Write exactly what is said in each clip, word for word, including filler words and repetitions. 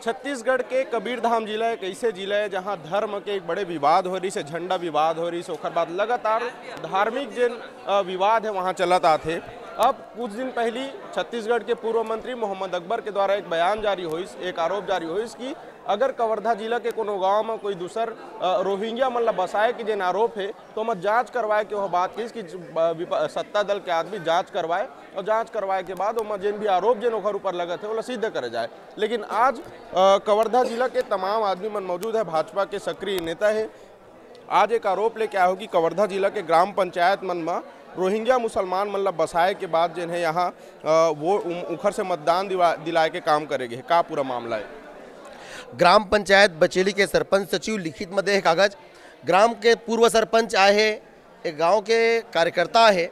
छत्तीसगढ़ के कबीरधाम जिला एक ऐसे जिला है, जहां धर्म के एक बड़े विवाद हो रही से, झंडा विवाद हो रही से, ओकर बाद लगातार धार्मिक जिन अ, विवाद है, वहां चलत आथे। अब कुछ दिन पहली छत्तीसगढ़ के पूर्व मंत्री मोहम्मद अकबर के द्वारा एक बयान जारी होइस, एक आरोप जारी होइस कि अगर कवर्धा जिला के कोनो गांव में कोई दूसर अ, रोहिंग्या मन ला बसाए के जेन आरोप है, तो ओमा जांच करवाए के वह बात कहिस कि ज-, ब-, विप-, सत्ता दल के आदमी जांच करवाए और जांच करवाए के बाद ओमा जेन भी आरोप जेन ओकर ऊपर लगत है, ओला सिद्ध करे जाए। लेकिन आज अ, कवर्धा जिला के तमाम आदमी मन मौजूद है, भाजपा के सक्रिय नेता है। आज एक आरोप लेके आए हो कि कवर्धा जिला के ग्राम पंचायत मन म रोहिंग्या मुसलमान मन ला बसाए के बाद जेन है यहाँ अ, वो उम-, उखर से मतदान दिवा-, दिलाए के काम करे गे हे। का पूरा मामला है? ग्राम पंचायत बचेली के सरपंच सचिव लिखित म दे हे कागज। ग्राम के पूर्व सरपंच आए हे, एक गांव के कार्यकर्ता हे,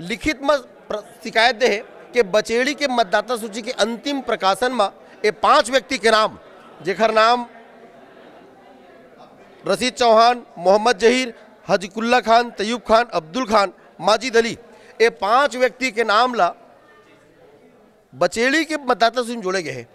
लिखित म प्र-, शिकायत दे हे कि बचेली के मतदाता सूची के अंतिम प्रकाशन म ये पांच व्यक्ति के नाम, जेकर नाम रशीद चौहान, मोहम्मद जहीर, हजीकुल्ला खान, तैयूब खान, अब्दुल खान, माजिद अली, ये पांच व्यक्ति के नाम ला बचेली के मतदाता सूची में जोड़े गए हे,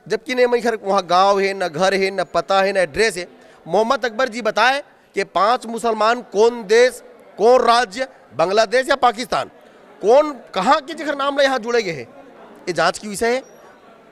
जबकि ने मई घर वहाँ गांव हे, न घर हे, न पता हे, न एड्रेस हे। मोहम्मद अकबर जी बताए कि पांच मुसलमान कौन देश, कौन राज्य, बांग्लादेश या पाकिस्तान, कौन कहाँ के जेकर नाम ला यहाँ जोड़े गए हे, ये जांच के विषय हे।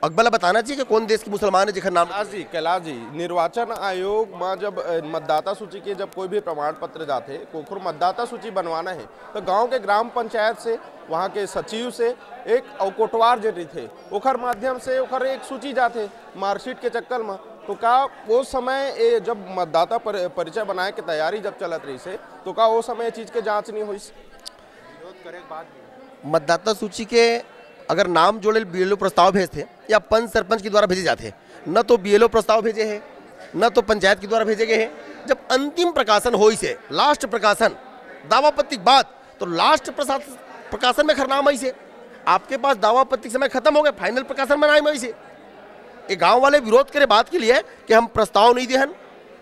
अकबर ला बताना चाहिए कि कौन देश के मुसलमान है जेकर नाम। कैलाश जी, कैलाश जी, निर्वाचन आयोग में जब अ, मतदाता सूची के जब कोई भी प्रमाण पत्र जाते, कोखरो मतदाता सूची बनवाना है, तो गांव के ग्राम पंचायत से, वहाँ के सचिव से एक अउ कोटवार जे रहिथे, ओखर माध्यम से ओखर एक सूची जाथे मार्कशीट के चक्कर में। तो का वो समय ए, जब मतदाता पर, परिचय बनाए के तैयारी जब चलत रही से, तो का वो समय ये चीज के जांच नहीं होइस? मतदाता सूची के अगर नाम जोड़े बीएलओ प्रस्ताव भेजथे या पंच सरपंच के द्वारा भेजे जाथे, न तो बीएलओ प्रस्ताव भेजे हे, न तो पंचायत के द्वारा भेजे गए हे। जब अंतिम प्रकाशन होइस हे, लास्ट प्रकाशन, दावा पत्ती के बाद, तो लास्ट प्रसा-, प्रकाशन में खर नाम आइस हे। आपके पास दावा पत्ती के समय खत्म हो गए, फाइनल प्रकाशन में नाम आइस हे। ये गांव वाले विरोध करे बात के लिए कि हम प्रस्ताव नहीं दे हन,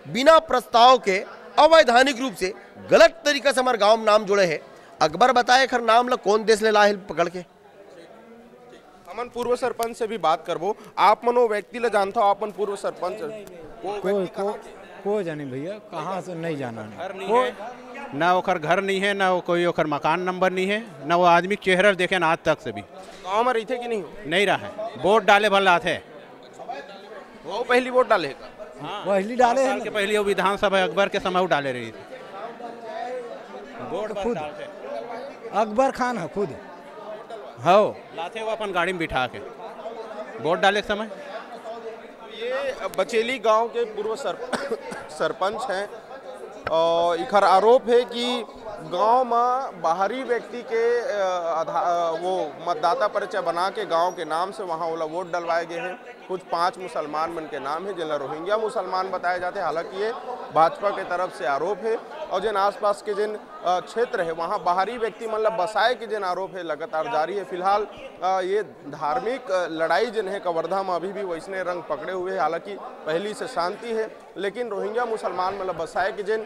बिना प्रस्ताव के अवैधानिक रूप से गलत तरीका से हमारे गांव में नाम जोड़े हे। अकबर बताए खर नाम ला कौन देश ले लाए हे पकड़ के। हमन पूर्व सरपंच से भी बात करबो। आप मन वो व्यक्ति ला जानथो, आप मन पूर्व सरपंच। वो कोई व्यक्ति कहाँ को, के? कोई जाने भैया, कहाँ से नहीं जाना है। घर नहीं कोई है, ना ओकर घर नहीं है, ना वो कोई ओकर मकान नंबर नहीं है, ना वो आदमी के चेहरा देखे ना आज तक से भी। गाँव में रहिथे कि नहीं हो? नहीं रहा है, वोट डाले भर लात है। वो पहली वोट डाले का? हाँ, पहली डाले पाँच है साल ना। के पहले वो विधानसभा अकबर के समय वो डाले रही थी। वोट बस खुद डालते। अकबर खान है खुद। हो। लाथे वो अपन गाड़ी में बिठा के वोट डाले के समय। ये बचेली गांव के पूर्व सर-, सरपंच हैं और इखर आरोप है कि गांव में बाहरी व्यक्ति के, अ, आधा-, अ, वो मतदाता परिचय बना के गांव के नाम से वहां ओला वोट डलवाए गए हैं। कुछ पांच मुसलमान मन के नाम है, जिनला रोहिंग्या मुसलमान बताए जाते। हालांकि ये भाजपा के तरफ से आरोप है और जिन आसपास के जिन, अ, क्षेत्र है, वहां बाहरी व्यक्ति मन ला बसाए के जिन आरोप है, लगातार जारी है। फिलहाल, अ, ये धार्मिक, अ, लड़ाई जिन है कवर्धा में, अभी भी वैसने रंग पकड़े हुए है। हालांकि पहली से शांति है, लेकिन रोहिंग्या मुसलमान मन ला बसाए के जिन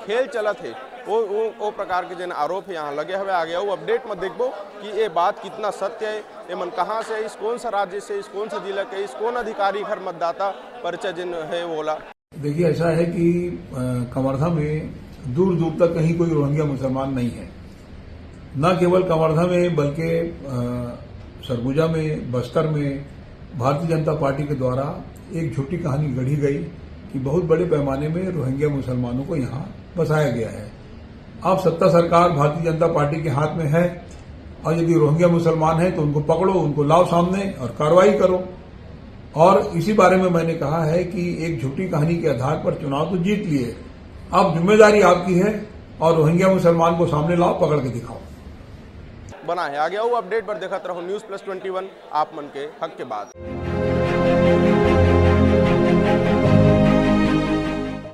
खेल चलत हे, वो, वो, वो प्रकार के जेन आरोप हे यहाँ लगे हवे। आगे अउ अपडेट में देखबो कि ये बात कितना सत्य है, ये मन कहाँ से आइस, कौन सा राज्य से आइस, कौन सा जिला के आइस, कौन अधिकारी घर मतदाता परिचय जेन है वोला। देखिए, ऐसा है कि, अ, कवर्धा में दूर दूर तक कहीं कोई रोहिंग्या मुसलमान नहीं है। न केवल कवर्धा में, बल्कि, अ, सरगुजा में, बस्तर में भारतीय जनता पार्टी के द्वारा एक झूठी कहानी गढ़ी गई कि बहुत बड़े पैमाने में रोहिंग्या मुसलमानों को यहाँ बसाया गया है। अब सत्ता सरकार भारतीय जनता पार्टी के हाथ में है और यदि रोहिंग्या मुसलमान है तो उनको पकड़ो, उनको लाओ सामने और कार्रवाई करो। और इसी बारे में मैंने कहा है कि एक झूठी कहानी के आधार पर चुनाव तो जीत लिए, अब जिम्मेदारी आपकी है और रोहिंग्या मुसलमान को सामने लाओ, पकड़ के दिखाओ। बना है आगे अउ अपडेट बर देखत रहो News Plus Twenty One, आप मन के हक के बात।